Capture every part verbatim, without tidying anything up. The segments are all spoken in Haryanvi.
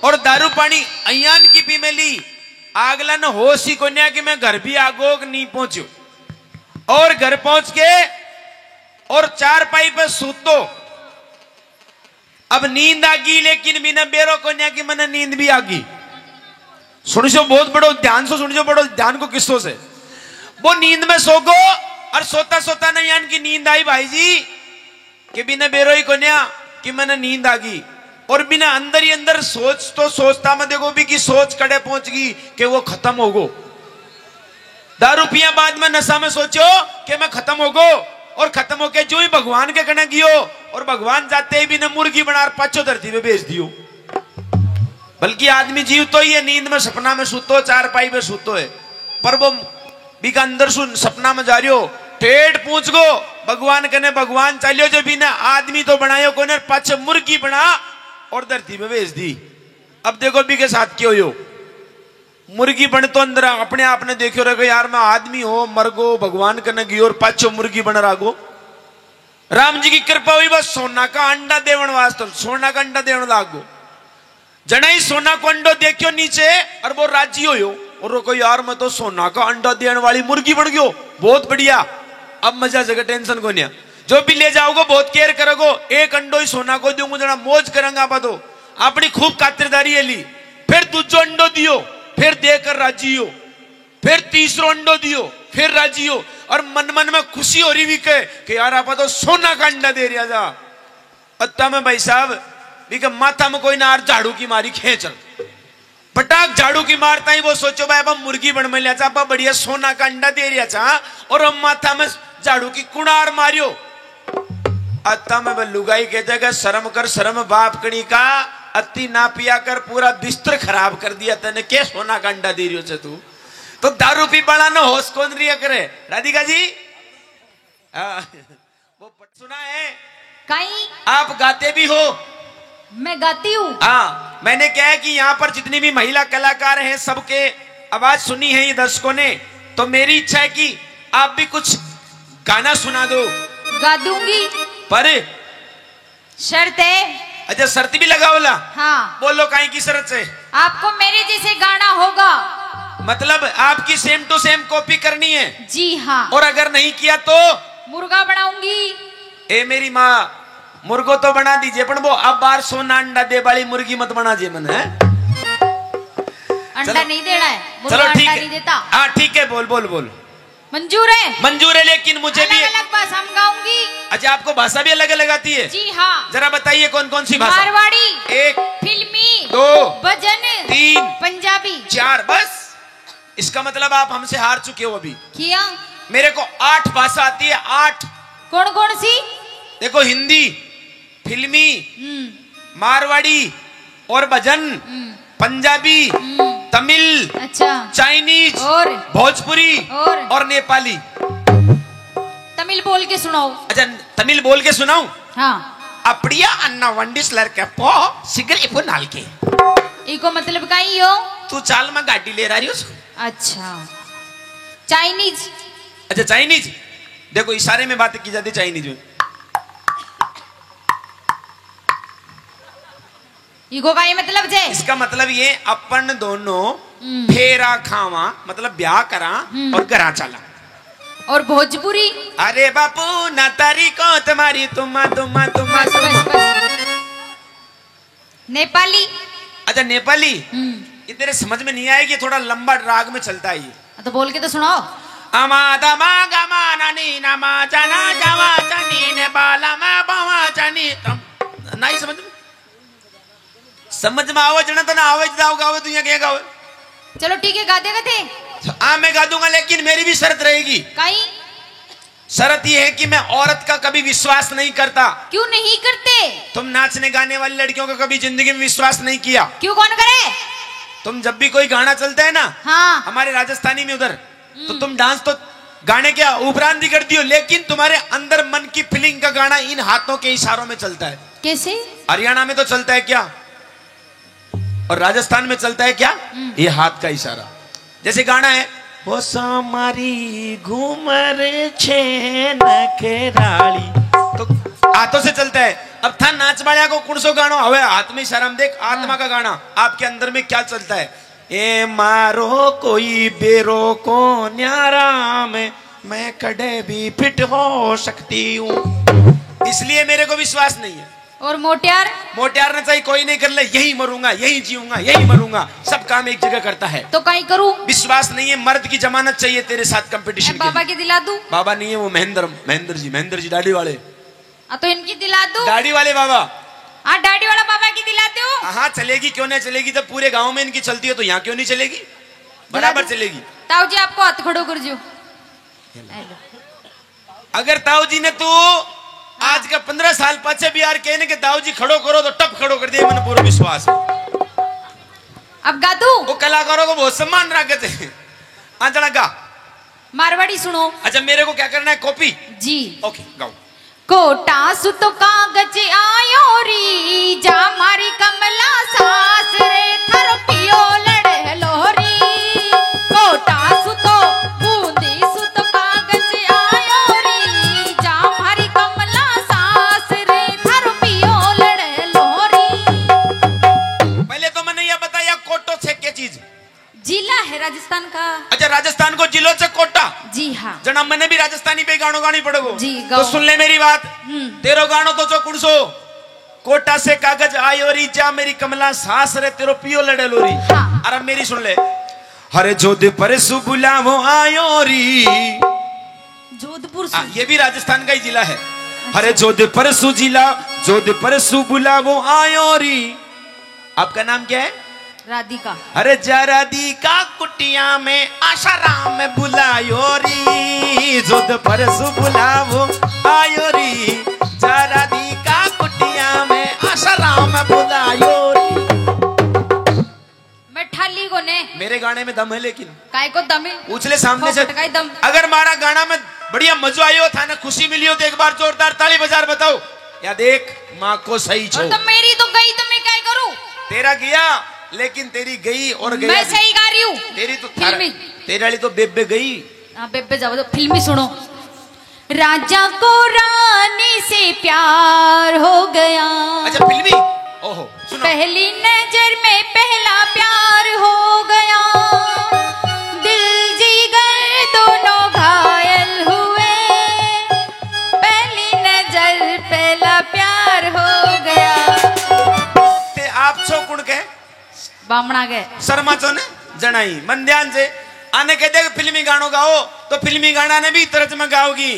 और दारू पानी अयान की पी में ली। आगला ने होश ही कोन्या कि मैं घर भी आगो कि नहीं पहुंचो। और घर पहुंच के और चारपाई पे सूतो। अब नींद आ गई, लेकिन बिना बेरो कोन्या कि मने नींद भी आ गई। सुन जो बहुत बड़ो ध्यान से, सुन जो बड़ो ध्यान को किस्सों से। वो नींद में सो गो और सोता सोता नहीं यान की नींद आई भाई जी, कि बिना बेरो ही कोन्या कि मने नींद आ गई। और बिना अंदर ही अंदर सोच तो सोचता मैं देखो भी कि सोच कड़े पहुंच गई कि वो खत्म हो गो। दारू पिया बाद में नशा में सोचो कि मैं खत्म हो गो, और खत्म होके जो ही भगवान के कने गियो, और भगवान जाते ही बिना मुर्गी बना और पाछो धरती पे भेज दियो। बल्कि आदमी जीव तो ही है, नींद में सपना में सूतो, चारपाई पे सूतो है, पर वो बिका अंदर सुन सपना में जा रही हो, ठेठ पूछ गो भगवान कने, भगवान चालियो जो बिना आदमी तो बनायो कोने, पाछे मुर्गी बना और धरती पे भेज दी। अब देखो बी के साथ क्यों हो, मुर्गी बन तो अंदर अपने आप ने देखो रहे यार, मैं आदमी हो मर गो, भगवान कने गियो और पाछो मुर्गी बन रहा गो। राम जी की कृपा हुई, बस सोना का अंडा देवण वास्ते, सोना का अंडा देवण लाग गो। जने ही सोना को अंडो देखियो नीचे, और वो राजी होयो, और वो कहो, "यार, मैं तो सोना का अंडा देने वाली मुर्गी बन गयो, बहुत बढ़िया, अब मजा जगह टेंशन को नहीं। जो भी ले जाओगे, बहुत केयर करोगे, एक अंडो ही सोना को दूंगा, जना मौज करेंगे आप तो।" अपनी खूब खातिरदारी है ली। फिर दूजो अंडो दियो, फिर देकर राजी हो, फिर तीसरो अंडो दियो, फिर राजी हो, और मन मन में खुशी हो रही भी कहे कि यार, आप तो सोना का अंडा दे रहा जा। अत्ता में भाई साहब, इके माथा में कोई ना आर झाड़ू की मारी खेच। पटाक झाड़ू की मारता ही वो सोचो भाई, अब मुर्गी बन में लिया, अब बढ़िया सोना का अंडा दे रिया था, और हम माथा में झाड़ू की कुणार मारियो। अत्ता में वह लुगाई कहते कि शर्म कर, शर्म बाप कणी का, अति ना पिया कर, पूरा बिस्तर खराब कर दिया तने, के सोना का अंडा दे रियो छे तू? तो दारू पी बड़ा ना होश कौन रिया करे, राधिका जी? हाँ। वो पट-, सुना है? कई? आप गाते भी हो? मैं गाती हूँ। हाँ, मैंने क्या है कि यहाँ पर जितनी भी महिला कलाकार हैं, सबके आवाज सुनी है ये दर्शकों ने, तो मेरी इच्छा है कि आप भी कुछ गाना सुना दो। गा दूंगी। पर शर्त है। अच्छा, शर्त भी लगाओला? हाँ। बोलो, काई की शर्त है? आपको मेरे जैसे गाना होगा। मतलब, आपकी same to same copy करनी है? जी हाँ। और अगर नहीं किया तो? मुर्गा बनाऊंगी। ए मेरी माँ, मुर्गो तो बना दीजिए, पण वो अब बार सोना अंडा दे वाली मुर्गी मत बना जे मन, है? अंडा चलो। नहीं देना है, मुर्गा चलो, ठीक अंडा है। नहीं देता। हाँ, ठीक है, बोल, बोल, बोल। मंजूर है? मंजूर है, लेकिन मुझे भी अलग-अलग भाषा में गाऊंगी। अच्छा, आपको भाषा भी अलग-अलग आती है? जी हाँ। जरा बताइए, कौन-कौन सी भाषा? मारवाड़ी, एक। फिल्मी, दो। भजन, तीन। पंजाबी, चार। बस, इसका मतलब आप हमसे हार चुके हो अभी। किया? मेरे को आठ भाषा आती है, आठ। कौन-कौन सी? देखो, हिंदी, फिल्मी, हम्म। मारवाड़ी और भजन, हम्म। पंजाबी, हम्म। तमिल, अच्छा। चाइनीज, और? भोजपुरी और? और नेपाली। तमिल बोल के सुनाओ। अच्छा, तमिल बोल के सुनाऊं? हाँ। "अप्पड़िया अन्ना वंडिस लड़के पो सिगरेट पो नाल के।" इको मतलब काई हो? तू चाल, मैं गाड़ी ले रही हूँ। अच्छा। चाइनीज। अच्छा, चाइनीज। देखो, इशारे में बात की जाती है चाइनीज में। इको का ये मतलब जे? इसका मतलब ये, अपन दोनों हम्म। फेरा खावा, मतलब ब्याह करा हम्म। और घरा चला। और भोजपुरी? अरे बापू, ना तारी को तुम्हारी तुम्मा, तुम्मा, तुम्मा, बस, तुम्मा। बस, बस। नेपाली? अच्छा, नेपाली? हम्म। ये तेरे समझ में नहीं आएगी, थोड़ा लंबा राग में चलता है ये। हाँ, तो बोल के तो सुनाओ। अमा दमा गमा ननी नमा जना जवा चनी ने बाला मा बावा चनी तम। नहीं समझ में? समझ में आवे जना तो ना आवे, जाओ गावे, तू यहाँ क्या गावे? चलो ठीक है, गा देवे थे। हाँ, मैं गा दूंगा, लेकिन मेरी भी शर्त रहेगी। काई? शर्त यह है कि मैं औरत का कभी विश्वास नहीं करता। क्यों नहीं करते? तुम नाचने गाने वाली लड़कियों का कभी जिंदगी में विश्वास नहीं किया। क्यों, कौन करे? तुम जब भी कोई गाना चलता है ना, हाँ। हमारे राजस्थानी में उधर, तो हम्म। तुम डांस तो गाने के उपरांत ही करती हो, लेकिन तुम्हारे अंदर मन की फीलिंग का गाना इन हाथों के इशारों में चलता है। कैसे? हरियाणा में तो चलता है क्या? और राजस्थान में चलता है क्या? हम्म। ये हाथ का इशारा। जैसे गाना है, "वो सामारी घूमर छे नखराली", तो हाथों से चलता है, अब था नाच वाल्या को कौन सो गाणो हवे? हाथ में इशारा में देख, आत्मा का गाना। आपके अंदर में क्या चलता है? ए मारो कोई बेरो को न्यारा में, मैं कड़े भी फिट हो सकती हूँ। इसलिए मेरे को विश्वास नहीं है। और मोटियार? मोटियार ने चाहे कोई नहीं कर ले, यही मरूंगा, यही जीऊंगा, यही मरूंगा। सब काम एक जगह करता है। तो कहीं करूं? विश्वास नहीं है, मर्द की जमानत चाहिए तेरे साथ कंपटीशन के बाबा लिए। की दिला दूं? बाबा नहीं है, वो महेंद्र, महेंद्र जी, महेंद्र जी दाढ़ी वाले। हाँ, तो इनकी दिला दूं? दाढ़ी वाले बाबा। हाँ, दाढ़ी वाला बाबा की दिला दूं? हाँ, चलेगी, क्यों नहीं चलेगी? जब पूरे गांव में इनकी चलती है तो यहाँ क्यों नहीं चलेगी? दिला बराबर दूं? चलेगी। ताऊ जी, आपको हाथ खड़ो कर जो। हेलो। अगर ताऊ जी ने तू आज का पन्द्रह साल पाछे भी यार कहने के ताऊ जी खड़ो करो तो टप खड़ो कर दिए, मैंने पूरा विश्वास है। अब गा दूं? वो कलाकारों को बहुत सम्मान रखे थे। हाँ, चला गा। मारवाड़ी सुनो। अच्छा, मेरे को क्या करना है? कॉपी? जी। ओके, गाओ। कोटा सुतो कागज आयो री, जा मारी कमला सास रे, थारो पियो लड़े लोरी। कोटा सुतो, बूंदी सुतो कागज आयो री, जा मारी कमला सास रे, थारो पियो लड़े लोरी। पहले तो मैंने ये बताया, कोटो छे के चीज? जिला है राजस्थान का। अच्छा, राजस्थान को जिलो से कोटा। जी हाँ। जना मैंने भी राजस्थानी पे गाणो गानी पड़ेगो। जी, तो गाओ। सुन ले मेरी बात। हम्म। तेरो गाणो तो जो कुण सो, कोटा से कागज आयो री, जा मेरी कमला सास रे, तेरो पियो लड़े लोरी। हाँ। अरे मेरी सुन ले। हरे जोधपुर सु बुलावो आयो री। जोधपुर सु। हाँ, ये भी राजस्थान का ही जिला है। अच्छा। हरे जोधपुर सु जिला, जोधपुर सु बुलावो आयो री। आपका नाम क्या है? राधिका। अरे जा राधिका कुटिया में आशाराम बुलायो री, जोधपुर सु बुलावो आयो री, जा राधिका कुटिया में आशाराम बुलायो री। मैं ठाली कोने। मेरे गाने में दम है लेकिन। काय को दम है? उछले सामने से। फोकट का ही दम। अगर मारा गाना में बढ़िया मजो आयो, थाने खुशी मिली हो तो एक बार जोरदार ताली बजार बताओ। या देख, माँ को सही छो। और तो मेरी तो गई तो मैं क्या करूँ? तेरा गया, लेकिन तेरी गई और गया मैं भी। सही गा रही हूँ। तेरी तो थारा-, फिल्मी। तेरे वाली तो बेबे गई। हाँ, बेबे जाओ तो फिल्मी सुनो। राजा को रानी से प्यार हो गया। अच्छा, फिल्मी। ओहो, सुनो। पहली नजर में पहला प्यार हो गया। दिल जिगर दोनों घायल हुए। पहली नजर पहला प्यार हो गया। ते आप छो कुण के? बामणा के। शर्मा चो ने जनाई। मन ध्यान से। आने के देख, फिल्मी गाणो गाओ, तो फिल्मी गाणा ने भी तर्ज में गाओगी।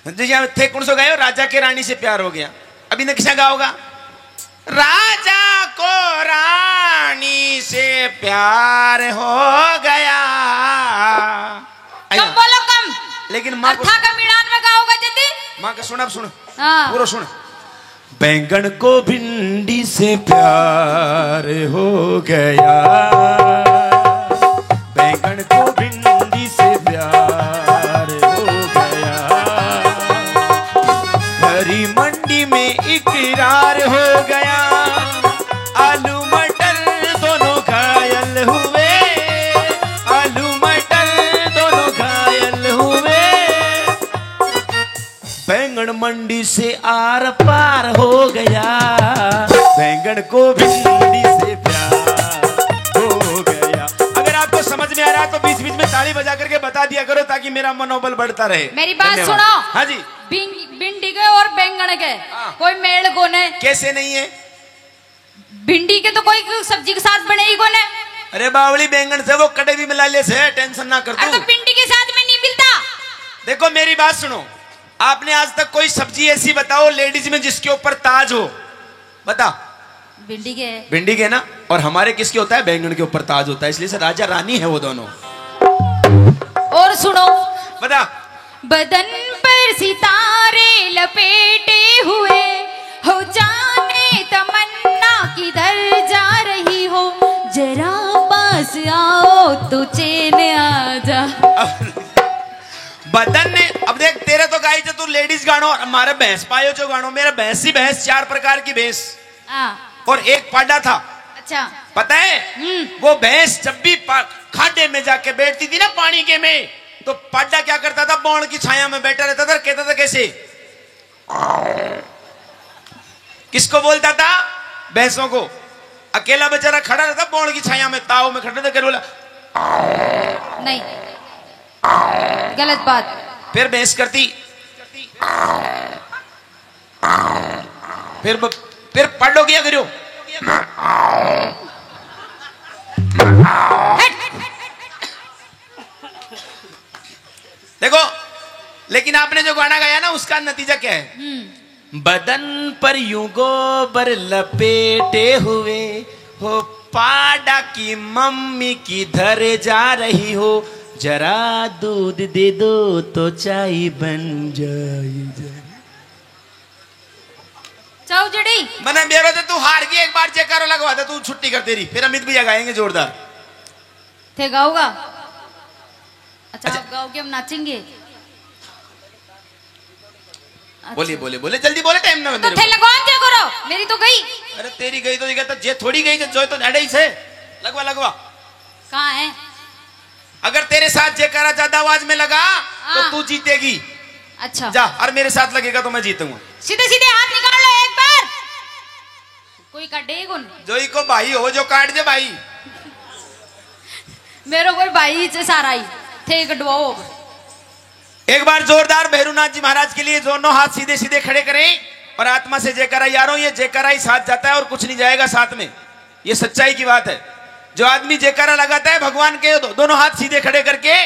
जी हाँ, थे कौन सो गायो? राजा के रानी से प्यार हो गया। अभी ने किसा गाओगा? राजा को रानी से प्यार हो गया। कम आया। बोलो, कम। लेकिन माँ को था कम ईरान में गाओगा जदी? माँ का सुन, अब सुन। हाँ। पूरा सुन। बैंगन को भिंडी से प्यार हो गया, बैंगन को भिंडी से प्यार हो गया, हरी मंडी में इकरार हो गया, आलू मटर दोनों घायल हुए, आलू मटर दोनों घायल हुए। बैंगन मंडी से आर पार हो गया, बैंगन को भिंडी से प्यार हो गया। अगर आपको समझ में आ रहा है तो बीच बीच में ताली बजा करके बता दिया करो, ताकि मेरा मनोबल बढ़ता रहे। मेरी बात धन्यवाद। सुनो। हाँ जी। भिं-, भिंडी के और बैंगन के हाँ। कोई मेल कोने। कैसे नहीं है? भिंडी के तो कोई सब्जी के साथ बने ही कोने। अरे बावली, बैंगन से वो कड़े भी मिला ले से, टेंशन ना कर अरे तू। तो भिंडी के साथ में नहीं मिलता। देखो मेरी बात सुनो, आपने आज तक कोई सब्जी ऐसी बताओ लेडीज में जिसके ऊपर ताज हो? बता। भिंडी के। भिंडी के ना। और हमारे किसके होता है? बैंगन के ऊपर ताज होता है, इसलिए से राजा रानी है वो दोनों। और सुनो। बता। बदन पर सितारे लपेटे हुए हो, जाने तमन्ना किधर जा रही हो, जरा पास आओ तो चैन आ जा। बदन ने, अब देख, तेरे तो गाई जो तू लेडीज गाणो, और हमारे भैंस पायो जो गाणो, मेरे भैंस ही भैंस, चार प्रकार की भैंस। हाँ। और एक पाडा था। अच्छा। पता है? हम्म। वो भैंस जब भी पा-, खाडे में जाके बैठती थी ना पानी के में, तो पाडा क्या करता था? बौण की छाया में बैठा रहता था, कहता था कैसे? किसको बोलता था? भैंसों को। अकेला बेचारा खड़ा रहता, बोल की छाया में, ताव में खड़ा रहता, बोला। नहीं, गलत बात। फिर भैंस करती, फिर ब- फिर पाडो क्या करियो? हट। देखो, लेकिन आपने जो गाना गाया ना, उसका नतीजा क्या है? हम्म। बदन पर यूं गोबर लपेटे हुए हो, पाडा की मम्मी किधर जा रही हो, जरा दूध दे दो तो चाय बन जाए। चाउ जड़ी। मने बेरो तो तू हार गई, एक बार जयकारा लगवा दे, तू छुट्टी कर तेरी, फिर अमित भैया गाएंगे जोरदार। थे गाओगा? अच्छा, अच्छा। आप गाओगे, हम नाचेंगे। अच्छा। बोलिए, बोलिए, बोलिए, जल्दी बोले, टाइम ना हो तो मेरे थे को। लगवान क्या करो, मेरी तो गई। अरे तेरी गई तो ये तो जे थोड़ी गई, जो तो अढ़ाई से लगवा, लगवा। कहाँ है? अगर तेरे साथ जयकारा ज्यादा आवाज में लगा तो हाँ। तू जीतेगी। अच्छा, जा, और मेरे साथ लगेगा तो मैं जीतूंगा। सीधे सीधे हाथ निकाल लो एक बार। कोई कटे ही कौन। जोई को भाई हो जो काट दे भाई। मेरो कोई भाई से सारा ही थे कटवाओ। एक बार जोरदार भैरूनाथ जी महाराज के लिए दोनों हाथ सीधे सीधे खड़े करें और आत्मा से जयकारा। यारों, ये जयकारा ही साथ जाता है और कुछ नहीं जाएगा साथ में। ये सच्चाई की बात है। जो आदमी जयकारा लगाता है भगवान के, दो, दोनों हाथ सीधे खड़े करके